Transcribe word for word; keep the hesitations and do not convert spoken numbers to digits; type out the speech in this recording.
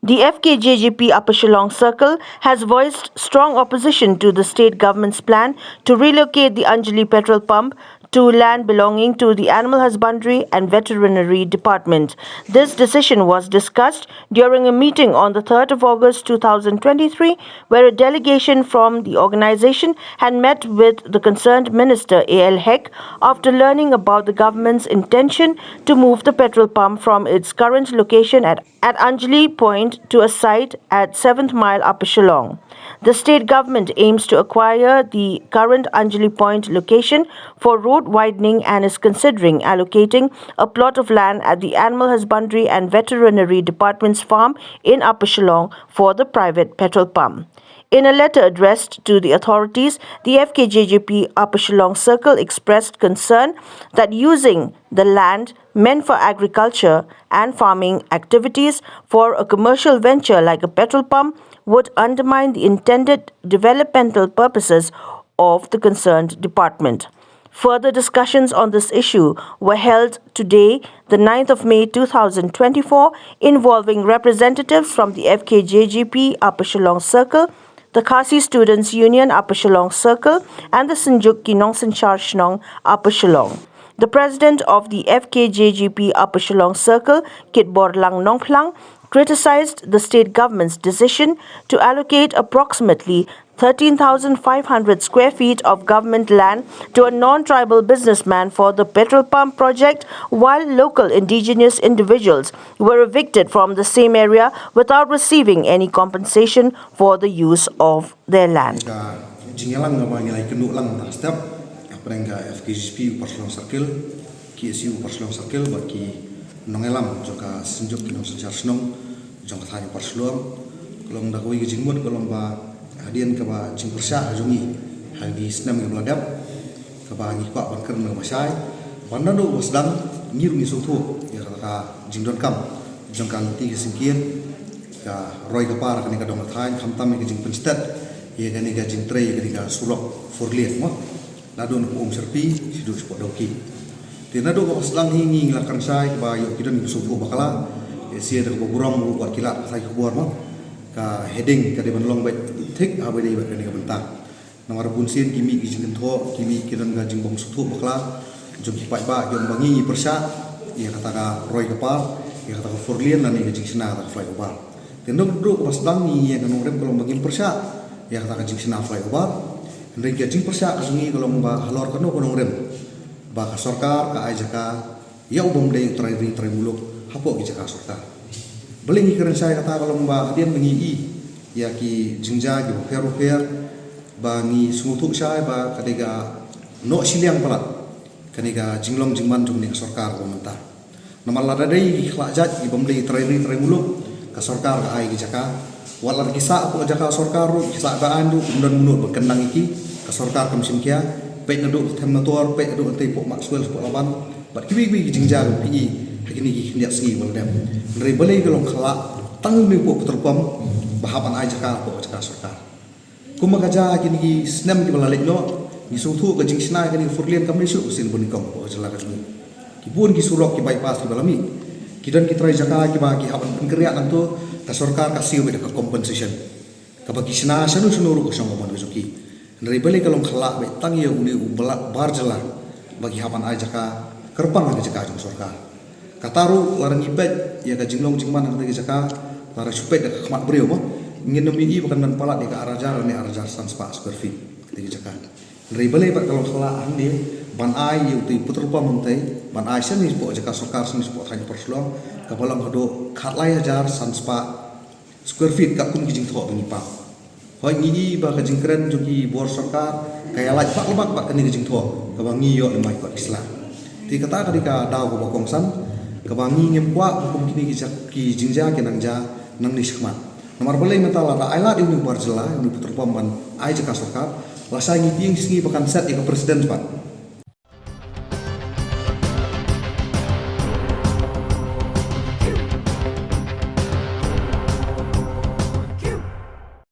The F K J G P Upper Shillong Circle has voiced strong opposition to the state government's plan to relocate the Anjali petrol pump to land belonging to the Animal Husbandry and Veterinary Department. This decision was discussed during a meeting on the third of August two thousand twenty-three, where a delegation from the organization had met with the concerned minister A L Hek after learning about the government's intention to move the petrol pump from its current location at at Anjali Point to a site at seventh Mile, Upper Shillong. The state government aims to acquire the current Anjali Point location for road widening and is considering allocating a plot of land at the Animal Husbandry and Veterinary Department's farm in Upper Shillong for the private petrol pump. In a letter addressed to the authorities, the F K J G P Upper Shillong Circle expressed concern that using the land meant for agriculture and farming activities for a commercial venture like a petrol pump would undermine the intended developmental purposes of the concerned department. Further discussions on this issue were held today, the ninth of May two thousand twenty-four, involving representatives from the F K J G P Upper Shillong Circle, the Khasi Students Union Upper Shillong Circle, and the Synjuk ki Nongsynshar Shnong Upper Shillong. The president of the F K J G P Upper Shillong Circle, Kitborlang Nongphlang, criticized the state government's decision to allocate approximately thirteen thousand five hundred square feet of government land to a non-tribal businessman for the petrol pump project, while local indigenous individuals were evicted from the same area without receiving any compensation for the use of their land. Ka jingïalang kaba ngi la ïakynduh lang mynta step, hapdeng ka F K J G P Upper Shillong Circle, K S U Upper Shillong Circle, bad ki nongïalam jong ka Synjuk ki Nongsynshar Shnong jong ka thaiñ Upper Shillong, ka long da kawei ka jingmut, ka long ba hadien kaba jingpyrshah ka jong ngi ha kine ki snem kiba la dep, kaba ngi kwah ban kren kaba shai, ba naduh ba sdang ngi ruh ngi sngewthuh ïa kata ka jingdonkam jong ka lynti ka syngkien, ka roi ka par kane ka dong ka thaiñ, khamtam ïa ka jingpynsted ïa kane ka jingtrei ïa kane ka surok four lane mo. Naduh na Umsyrpi shaduh shapoh Dawki. Te naduh kaba sdang hi ngi la kren shai kaba ïoh ki don ki sngewthuh bakla. Ïa sha da kaba burom ruh wat ki lad pathai khubor mo. Ka heading ka dei ban long beit thik ha ba dei beit kane ka bynta. Namar bun sien ki mih ki jingkynthoh, ki mih ki don ka jingbym sngewthuh bakla jong ki paidbah, jong ba ngi ngi pyrshah ïa kata ka roi ka par, ïa kata ka four lane lane ka jingshna kata ka flyover. Te naduh kaba sdang ngi ïa ka nongrim ka long ba ngim pyrshah ïa kata ka jingshna flyover. Hynrei ka jingpyrshah ka jong ngi ka long ba halor kano ka nongrim ba ka sorkar ka ai jaka ïa u bym dei u trai ri trai muluk hapoh ki jaka sorkar. Balei ngi kren shai kata ka long ba hadien ba ngi i ïa ki jingjia kiba pher ba pher, ba ngi sngewthuh shai ba ka dei ka noh shiliang palat kane ka jinglong jingman jong kane ka sorkar ba mynta. Namar lada dei ki khlad jait ki bym dei trai ri trai muluk, ka sorkar ka ai ki jaka. Wat la ki sah hapoh jaka sorkar ruh, ki sah ba aiñ ruh, ym don mano ba kyndang ïa ki, ka sorkar kam shim khia. Peit naduh ka Them Nator, peit naduh ka tei hapoh Maxwell, hapoh Laban. Bad kiwei kiwei ki jingjia ba phi i ha kine ki khyndiat sngi ba la dep. Hynrei balei ka long khlad tang une u petrol pump ba hap ban ai jaka hapoh jaka sorkar. Kumba ka jia ha kine ki snem kiba la leit noh, ngi sngewthuh ka jingshna ïa kane ka four lane kam dei shuh ka sien ba nyngkong hapoh ka jylla ka jong ngi. Ki bun ki surok, ki bypass kiba la mih. Ki don ki trai jaka kiba ki hap ban pynkynriah nangto, ka sorkar ka siew beit da ka compensation. Kaba ki shna shano shano ruh ka shong ka mon ka jong ki. Hynrei balei ka long khlad beit tang ïa une u ba la bar jylla ba ki hap ban ai jaka kyrpang ha ka jaka jong sorkar. Kata ruh lada ngi peit ïa ka jinglong jingman ha kata ka jaka, lada shu peit da ka khmat briew mo, ngin ym ïohi ba kan don palat ïa ka ar hajar ne ar hajar san spah square feet kata ka jaka. Hynrei balei pat ka long khlad hangne ban ai ïa utei u petrol pump, utei ban ai shane shapoh jaka sorkar, shane shapoh thaiñ Upper Shillong, kaba long haduh khatlai hajar san spah square feet katkum ki jingthoh ba ngi pang. Hooid, ngi i ba ka jingkren jong ki bor sorkar ka ïalait bak la bak bad kane ka jingthoh kaba ngi ïoh lem bad ki sla. Te kata ka dei ka daw kaba kongsan kaba ngi ngim kwah ba kum kine ki jak-, ki jingjia ki nang jia nangne shakhmat. Namar balei mynta lada ai lad ïa une u bar jylla, ïa une u petrol pump ban ai jaka sorkar, lashai ngi tieng sngi ba kan set ïa ka precedent pat.